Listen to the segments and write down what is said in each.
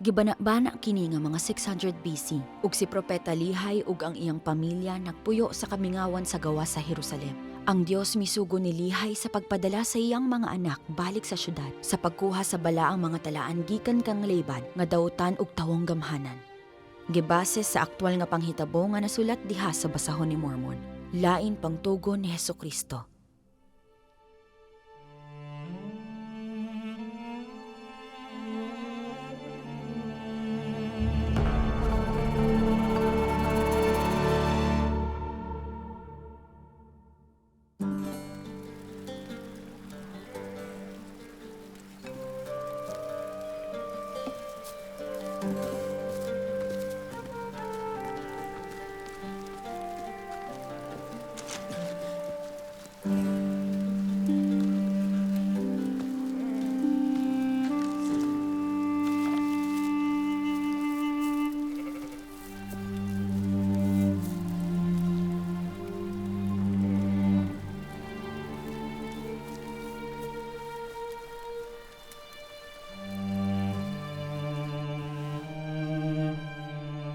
Gibana-bana kini nga mga 600 BC ug si Propeta Lihay ug ang iyang pamilya nagpuyo sa kamingawan sa gawas sa Jerusalem. Ang Dios misugo ni Lihay sa pagpadala sa iyang mga anak balik sa syudad sa pagkuha sa balaang mga talaan gikan kang Laban nga dautan og tawong gamhanan. Gibase sa aktwal nga panghitabo nga nasulat diha sa basahon ni Mormon. Lain pangtugon ni Hesukristo.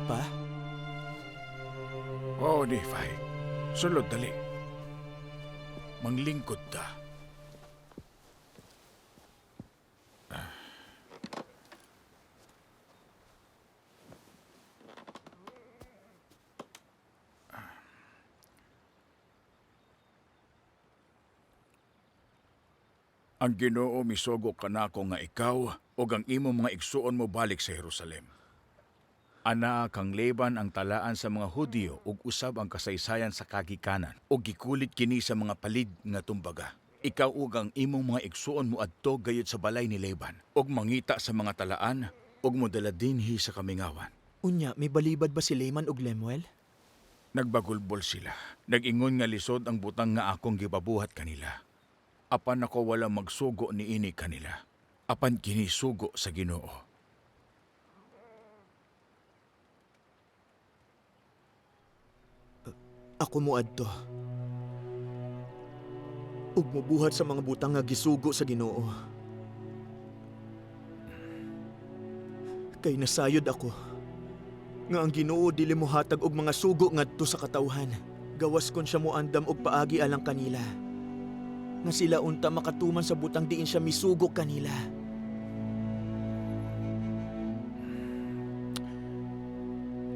Pa? Oo, Nephi. Sulod dali. Manglingkod ta. Ang Ginoo misugo kanako nga ikaw ug ang imong mga igsuon mo balik sa Jerusalem. Anaa kang Laban ang talaan sa mga Hudyo ug usab ang kasaysayan sa kagikanan ug gikulit kini sa mga palid nga tumbaga. Ikaw ug ang imong mga igsuon mo adto gayud sa balay ni Laban ug mangita sa mga talaan ug modala dinhi sa kamingawan. Unya, may balibad ba si Layman og Lemuel? Nagbagulbol sila. Nag-ingon nga lisod ang butang nga akong gibabuhat kanila. Apan ako wala magsugo niini kanila. Apan kini sugo sa Ginoo. Ako mo adto. Ug mobuhat sa mga butang nga gisugo sa Ginoo. Kay nasayod ako nga ang Ginoo dili mohatag og mga sugo ngadto sa katawhan. Gawas kon siya moandam og paagi alang kanila. Nga sila unta makatuman sa butang diin siya misugo kanila.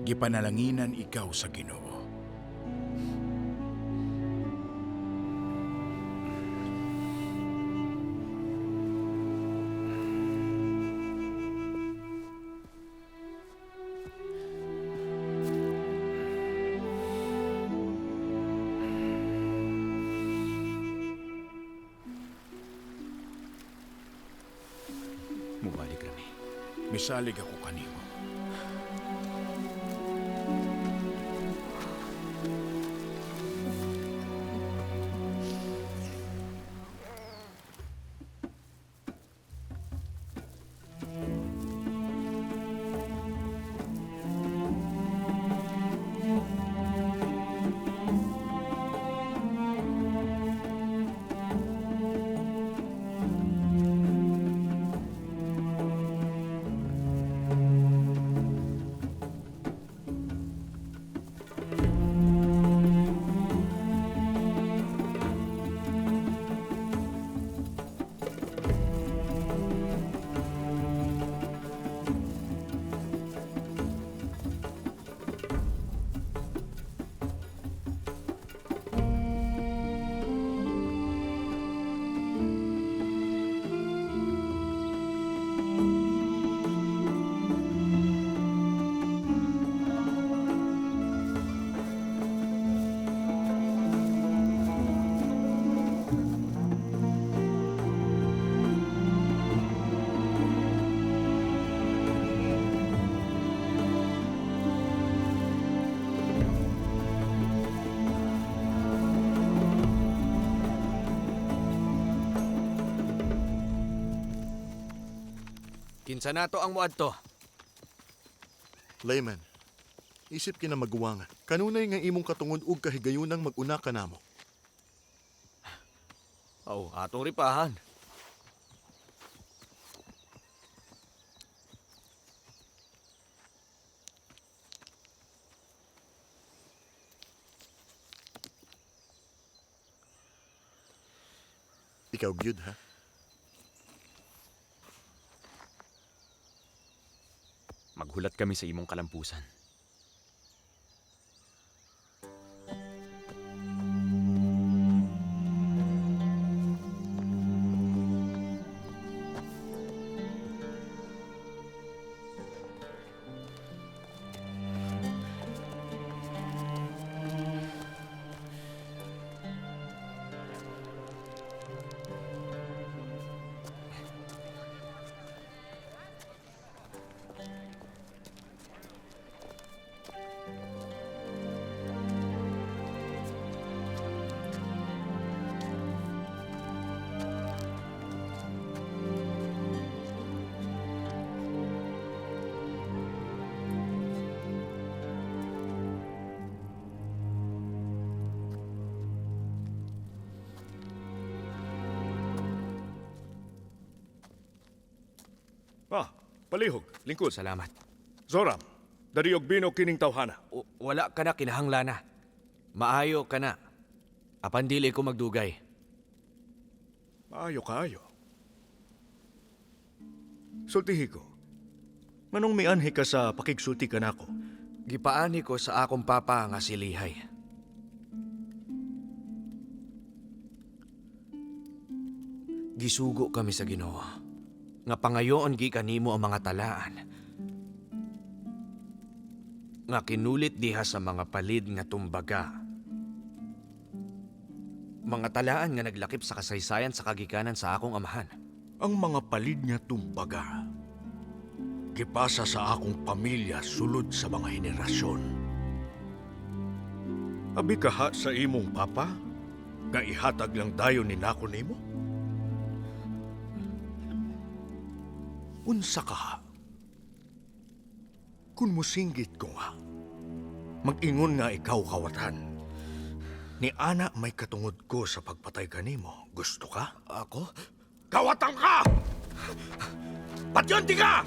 Gipanalanginan ikaw sa Ginoo. Mubalik rami. Misalig ako kanimo. Kinsa nato ang moadto? Layman, isip kina maguwangan. Kanunay nga imong katungod og kahigayunang mag-una ka namo. Oh, atong ripahan. Ikaw gyud ha. Maghulat kami sa imong kalampusan. Ah, palihog, lingkod. Salamat. Zoram, dariog bino kining tawhana. Wala ka na kinahanglana. Maayo ka na. Apan dili ko magdugay. Maayo kaayo. Sultihi ko. Manong mianhi ka sa pakigsulti kanako? Gipaani ko sa akong papa nga si Lihay. Gisugo kami sa Ginoo. Nga pangayoon gikan nimo ang mga talaan. Nga kinulit diha sa mga palid nga tumbaga. Mga talaan nga naglakip sa kasaysayan sa kagikanan sa akong amahan. Ang mga palid nga tumbaga. Gipasa sa akong pamilya sulod sa mga henerasyon. Abi kaha sa imong papa? Nga ihatag lang dayon ni nako nimo? Unsa kaha? Kung musinggit ko nga, mag-ingon nga ikaw kawatan. Ni ana may katungod ko sa pagpatay kanimo. Gusto ka? Ako? Kawatan ka! Patyon ka!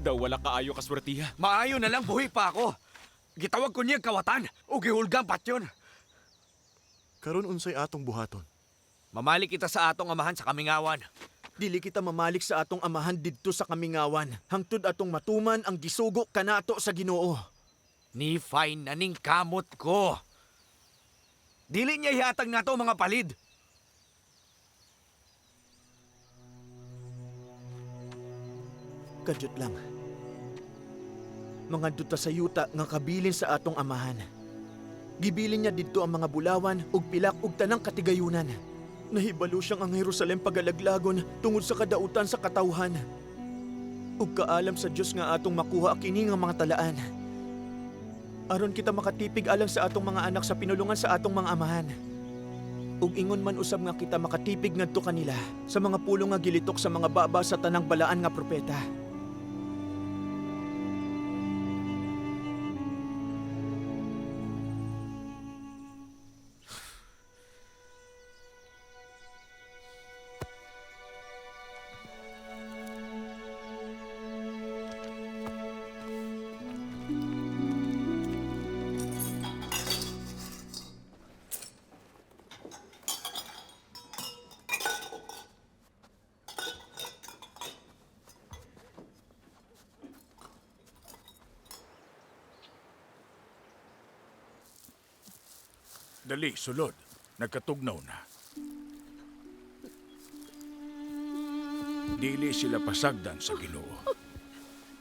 Daw wala kaayo kaswertiha. Maayo na lang buhi pa ako. Gitawag ko niya kawatan o gihulgang patyon. Karon unsay atong buhaton? Mamalik kita sa atong amahan sa kamingawan. Dili kita mamalik sa atong amahan didto sa kamingawan. Hangtod atong matuman ang gisugo kanato sa Ginoo. Ni fine na ning kamot ko. Dili niya ihatag nato mga palid. Kadyot lang. Mga duta sa yuta nga kabilin sa atong amahan. Gibilin niya didto ang mga bulawan ug pilak ug tanang katigayunan. Nahibalo siyang ang Jerusalem pagalaglagon tungod sa kadautan sa katawhan. Ug kaalam sa Dios nga atong makuha kini nga mga talaan. Aron kita makatipig alang sa atong mga anak sa pinulungan sa atong mga amahan. Ug ingon man usab nga kita makatipig ngadto kanila sa mga pulong nga gilitok sa mga baba sa tanang balaan nga propeta. Dali, sulod. Nagkatugnaw na. Dili sila pasagdan sa Ginoo.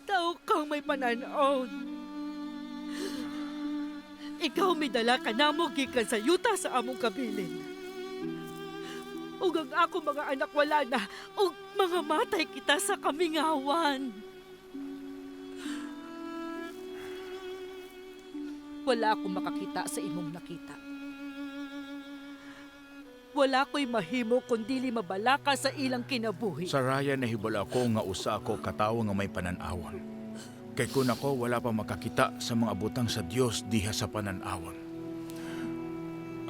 Tao kang may pananaon. Ikaw may dala ka namo gikan sa yuta sa among kabilin. Ug ang ako mga anak wala na, ug mga matay kita sa kamingawan. Wala akong makakita sa imong nakita. Wala ko'y mahimo kundili mabalaka sa ilang kinabuhi. Sa raya nahibalo ako nga usa ako katawo nga may pananawon. Kay kun ako wala pa makakita sa mga butang sa Dios diha sa pananawon.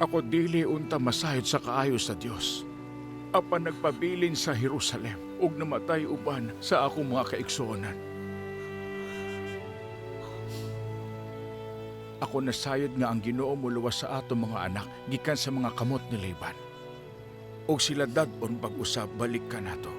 Ako dili unta masayod sa kaayo sa Dios. Apan nagpabilin sa Jerusalem ug namatay uban sa akong mga kaigsuonan. Ako nasayod nga ang Ginoo moluwas sa ato mga anak gikan sa mga kamot ni Laban. Ug sila dad-on pag-usab balik kanato.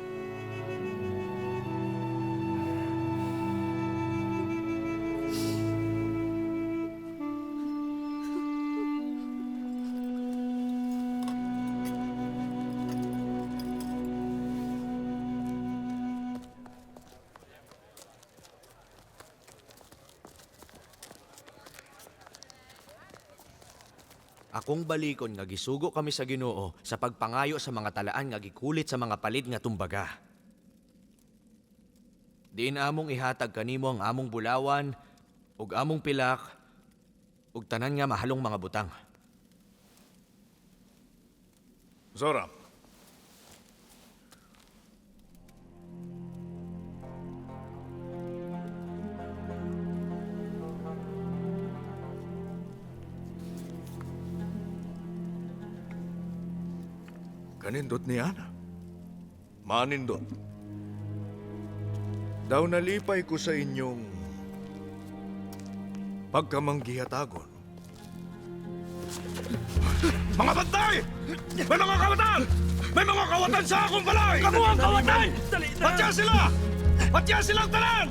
Akong balikon nga gisugo kami sa Ginoo sa pagpangayo sa mga talaan nga gikulit sa mga palid nga tumbaga. Diin among ihatag kanimo ang among bulawan ug among pilak ug tanan nga mahalong mga butang. Zoram. Kanindot ni Ana. Manindot. Daw nalipay ko sa inyong pagkamanggihatagon. Mga bantay! May mga kawatan! May mga kawatan sa akong balay! Kamu ang kawatan! Patya sila! Patya silang tanan!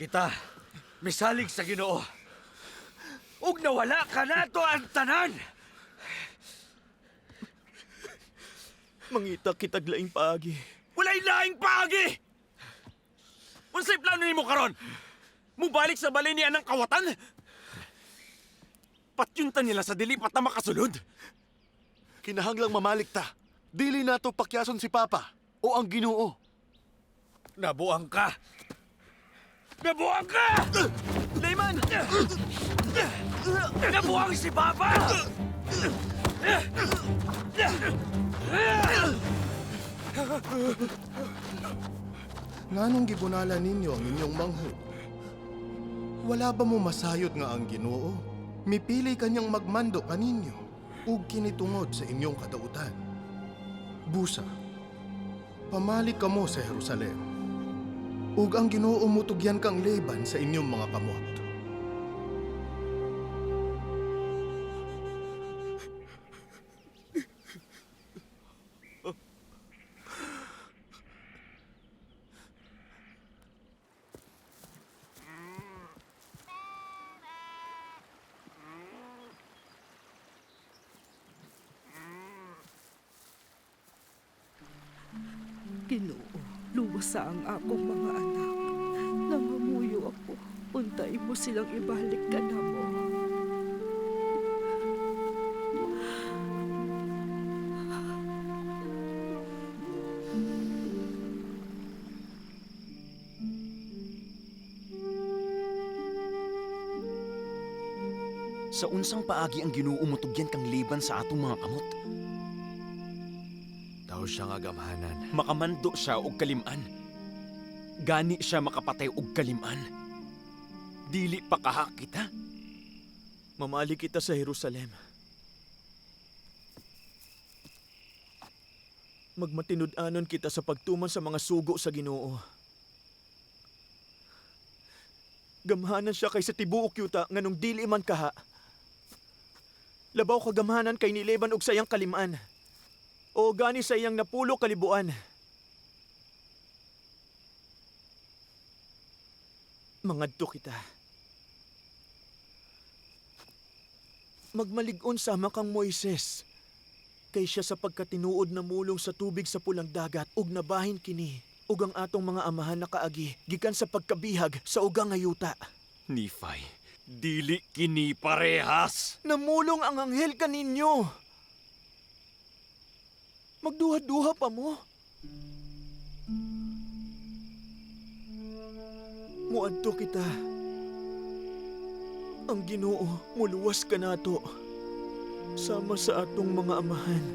Kita misalig sa Ginoo. Ug nawala kanato ang tanan. Mangita kitag laing paagi. Walay laing paagi! Unsay plano nimo karon? Mubalik sa balay ni anang kawatan? Patyunta nila sa dili pa ta makasulod. Kinahanglang mamalik ta. Dili nato pakyason si Papa o ang Ginoo. Nabuang ka. Nabuang ka! Layman! Nabuang si Papa! Nganong gibunala ninyo ang inyong manghud? Wala ba mo masayod nga ang Ginoo? Mipili kanyang magmando kaninyo ug kinitungod sa inyong kadautan. Busa, pamalik kamo sa Jerusalem. Ug ang Ginoo mutugyan kang Laban sa inyong mga kamot. Ginoo, luwasa ang akong mga anak. Nangamuyo ako. Untay mo silang ibalik ka na mo. Sa unsang paagi ang Ginoo motugyan kang liban sa atong mga kamot? Tao siya nga gamhanan. Makamando siya og kaliman. Gani siya makapatay og kaliman. Dili pa kaha kita. Mamali kita sa Jerusalem. Magmatinud-anon kita sa pagtuman sa mga sugo sa Ginoo. Gamhanan siya kaysa tibuok yuta nganong dili man kaha. Labaw kagamhanan kay nileban og sayang kaliman. O gani sa iyang napulo kalibuan. Mangadto kita. Magmalig-on sama kang Moises. Kay siya sa pagkatinuod na mulong sa tubig sa pulang dagat ug nabahin kini ug ang atong mga amahan nakaagi gikan sa pagkabihag sa ugang nga yuta. Nephi, dili kini parehas. Namulong ang anghel kaninyo. Magduha-duha pa mo. Muadto kita. Ang Ginoo muluwas kanato. Sama sa atong mga amahan.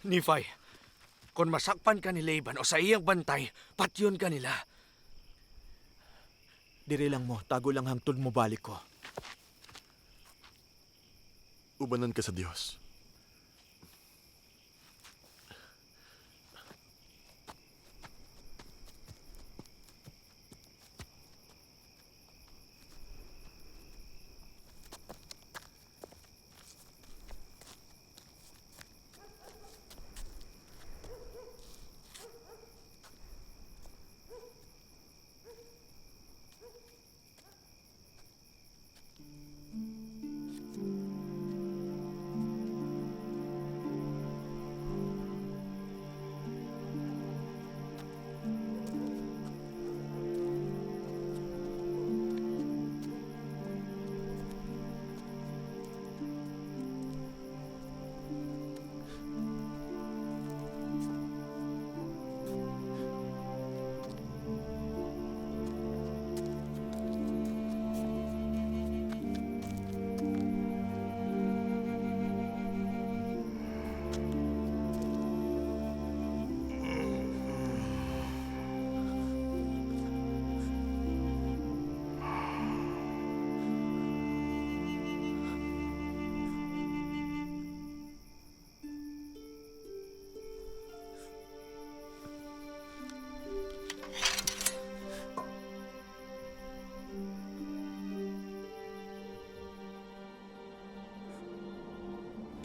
Nephi, kung masakpan ka ni Laban o sa iyang bantay, patyon ka nila. Diri lang mo, tago lang hangtod mo balik ko. Ubanan ka sa Dios.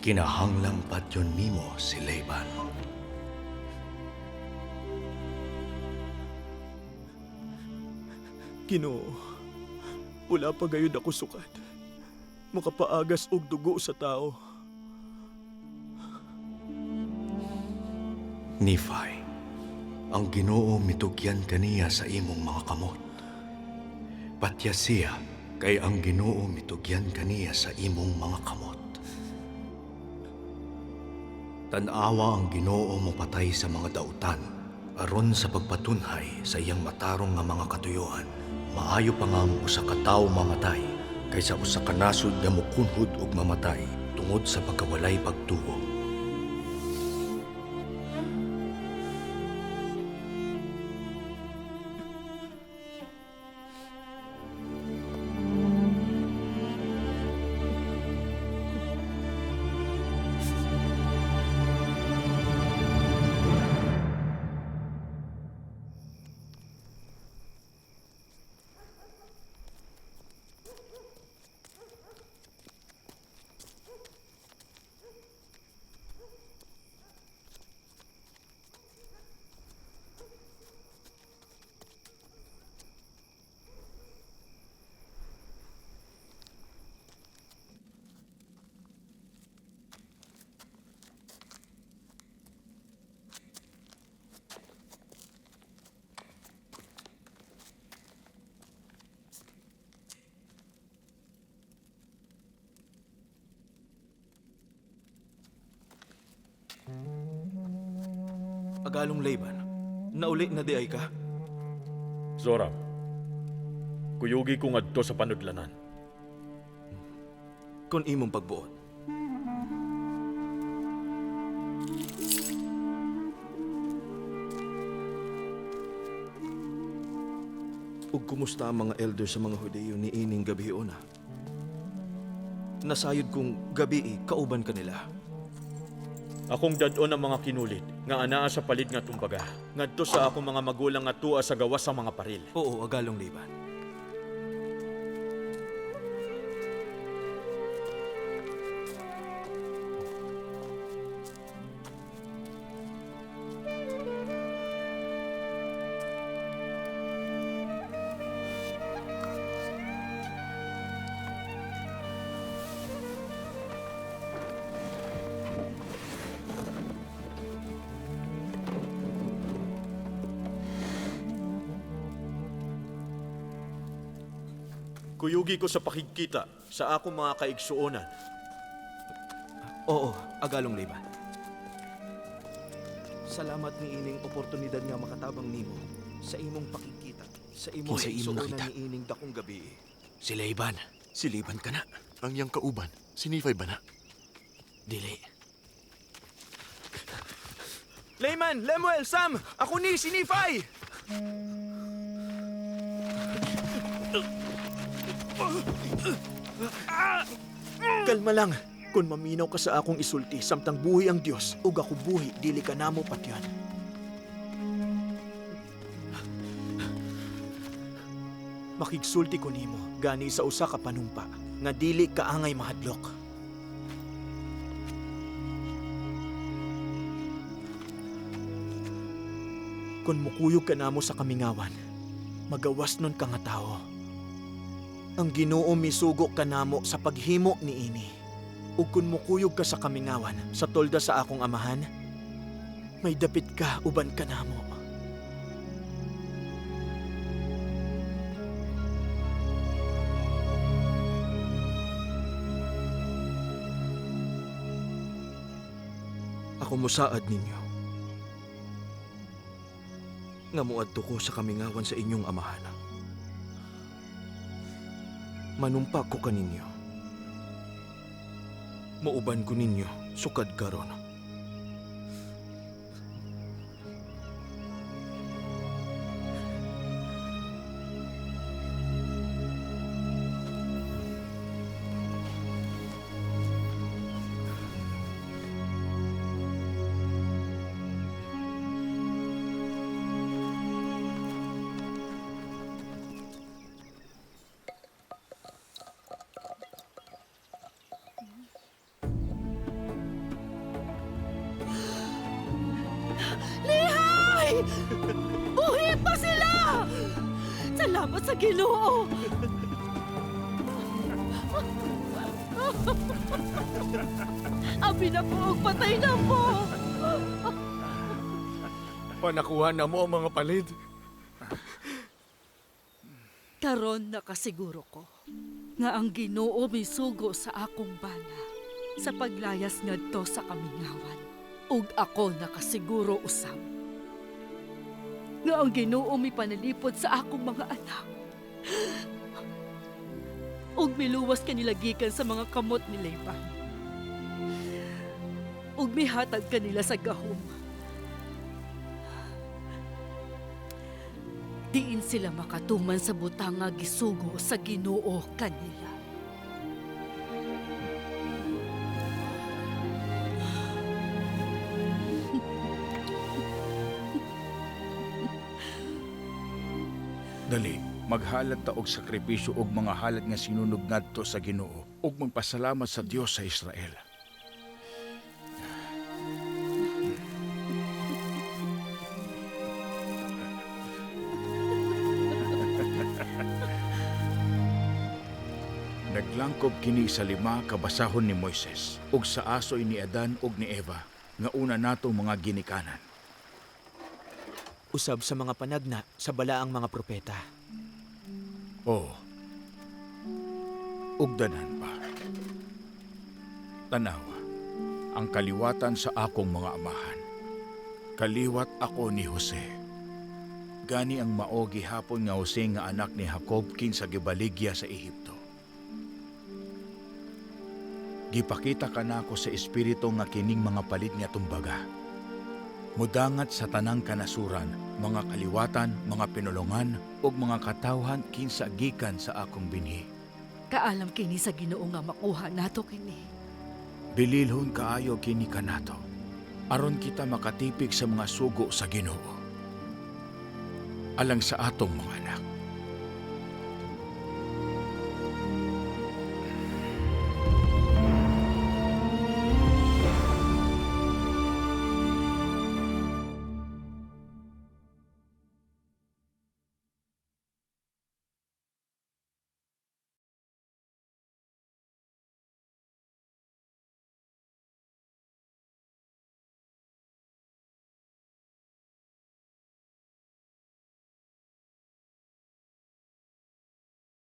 Kinahanglang patyon nimo si Laban. Ginoo, wala pa gayud ako sukat. Makapaagas og dugo sa tao. Nephi, ang Ginoo mitugyan kaniya sa imong mga kamot. Patya siya kay ang Ginoo mitugyan kaniya sa imong mga kamot. Tan-awa ang Ginoo mopatay sa mga dautan aron sa pagpatunhay sa iyang matarong nga mga katuyuan. Maayo pa nga ang usa ka tawo mamatay kaysa usa ka nasod nga mokunhod og mamatay tungod sa pagkawalay pagtuo. Agalong Laban, nauli na di ay ka? Zoram, kuyugi ko ngadto sa panudlanan. Kung imong pagbuot. Ug kumusta ang mga elder sa mga Hudeyo ni ining gabi una? Nasayod kong gabi kauban kanila. Akong dad-on ang mga kinulit nga anaa sa palid nga tumbaga ngadto sa akong mga magulang nga tua sa gawas sa mga paril. Oo, agalong Laban. Kuyugi ko sa pakigkita sa akong mga kaigsuonan. Oo, agalong Laban. Salamat ni ining oportunidad nga makatabang nimo sa imong pakigkita, sa imong Kinsa imong kaigsuonan nakita? ni ining dakong gabi. Si Laban. Si Laban kana. Ang iyang kauban, si Nephi ba na? Dili. Layman, Lemuel, Sam, ako ni si Nephi! Kalma lang. Kung maminaw ka sa akong isulti, samtang buhi ang Dios, ug ako buhi, dili ka namo patyan. Makigsulti ko nimo, gani sa usa ka panumpa, nga dili ka angay mahadlok. Kung mukuyog ka namo sa kamingawan, magawas nun ka nga tao. Ang Ginoo misugo ka namo sa paghimo niini. Ug kung mukuyog ka sa kamingawan sa tolda sa akong amahan, may dapit ka uban ka namo. Ako mosaad ninyo. Nga muadto ko sa kamingawan sa inyong amahan. Manumpa ko kaninyo. Muuban ko ninyo sukad karon. Lihay! Buhi pa sila! Salamat sa Ginoo! Abi na po og patay na po! Panakuha na mo ang mga palid. Karon nakasiguro ko nga ang Ginoo misugo sa akong bana sa paglayas ngadto sa kamingawan. Ug ako nakasiguro usab nga ang Ginoo mipanalipod sa akong mga anak. Ug miluwas kanila gikan sa mga kamot ni Laban. Ug mihatag kanila sa gahom. Diin sila makatuman sa butang nga gisugo sa Ginoo kanila. Dali, maghalat ta og sakripisyo og mga halat nga sinunog ngadto sa Ginoo ug magpasalamat sa Dios sa Israel. Naglangkob kini sa lima ka basahon ni Moises ug sa asoy ni Adan ug ni Eva nga una natong mga ginikanan. Usab sa mga panagna sa balaang mga propeta. Oo. Ugdanan pa. Tanawa, ang kaliwatan sa akong mga amahan. Kaliwat ako ni Jose. Gani ang mao gihapon nga Jose nga anak ni Jacob kinsa gibaligya sa Ehipto. Gipakita kanako sa espiritu nga kining mga palid nga tumbaga. Mudangat sa tanang kanasuran, mga kaliwatan, mga pinulongan, ug mga katawhan kinsa gikan sa akong binhi. Kaalam kini sa Ginoo nga makuha nato kini. Bililhon kaayo kini kanato aron kita makatipig sa mga sugo sa Ginoo. Alang sa atong mga anak.